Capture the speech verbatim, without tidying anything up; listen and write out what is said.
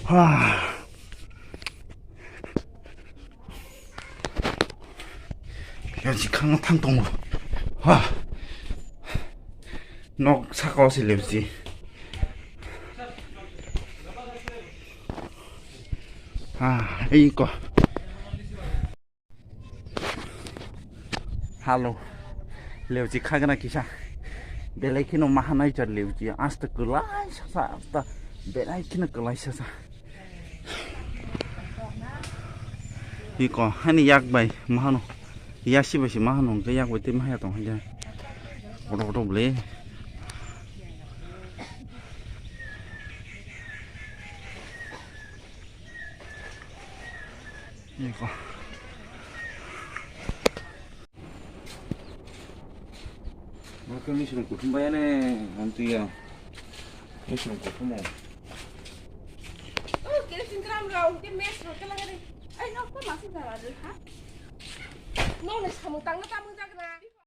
Ha. Yang si khang thang tongo. Ha. Nok saka o se leusi. Ha, ei ko. Halo. Leusi khagna kisa. Belai kheno mahanai char leusi. Asta kwlai sasa, asta belai kheno kwlai sasa. Iko hani yak bai mahano. Yasi bai si mahano, hwnkhe yak bai tei mahaya tong hwnkhe. Kotor kotor bwle. Iko. Oke, ini sudah kutum bayar nih, nanti ya. Ini sudah kutum mau. Oh, kira singkram rau, kira mes rau, kira lagi. Ay, no, kok masih salah deh, ha? No, nih, kamu tangga tamu jaga na.